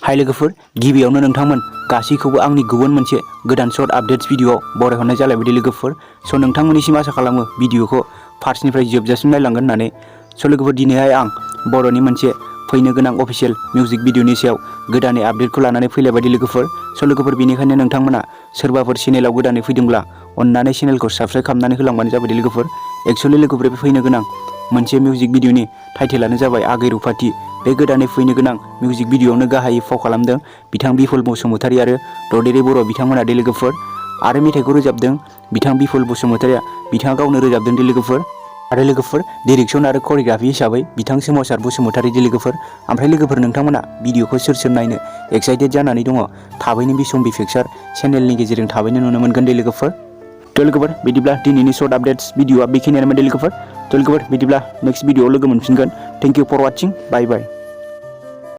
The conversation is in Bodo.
हाय लोगोफोर, गिबियावनो नोंथांमोन गासैखौबो आंनि गुबुन मोनसे गोदान शर्ट आपडेट्स भिडिअ बरायहरनाय जालायबायदि लोगोफोर। स' नोंथांमोननिसिम आसा खालामो भिडिअखौ फार्स्टनिफ्राय जोबजासिम नायलांगोन होननानै। स' लोगोफोर, दिनैहाय आं बर'नि मोनसे फैनो गोनां अफिशियेल मिउजिक भिडिअनि सायाव गोदानै आपडेटखौ लानानै फैलायबायदि लोगोफोर। स' लोगोफोर, बेनिखायनो नोंथांमोना सोरबाफोर चेनेलाव गोदानै फैदोंब्ला अन्नानै चेनेलखौ साबस्क्राइब खालामनानै होलांबानो जाबाय लोगोफोर। एक्चुअलि लोगोफोर, बे फैनो गोनां मोनसे मिउजिक भिडिअनि टाइटेलानो जाबाय आगै रुपाथि। बे गोदानै फैनो गोनां मिउजिक भिडिअआवनो गाहायै फाव खालामदों बिथां बिपुल बसुमतारी आरो ददेरे बर' बिथांमोना दे लोगोफोर। आरो मेथाइखौ रोजाबदों बिथां बिपुल बसुमतारीया, बिथाङा गावनो रोजाबदों दे लोगोफोर। आरो लोगोफोर, डिरेक्सन आरो करिय'ग्राफि हिसाबै बिथां सोमावसार बसुमतारी दे लोगोफोर। ओमफ्राय लोगोफोर, नोंथांमोना भिडिअखौ सोर सोर नायनो एक्साइटेड जानानै दङ, थाबैनो बिसम्बि पिक्चार चेनेलनि गेजेरजों थाबैनो नुनो मोनगोन दे लोगोफोर। थ' लोगोफोर, बिदिब्ला दिनैनि शर्ट आपडेट्स भिडिअआ बेखिनियानोमोन दे लोगोफोर। थ' लोगोफोर, बिदिब्ला नेक्स्ट भिडिअआव लोगो मोनफिनगोन। Thank you for watching, bye bye.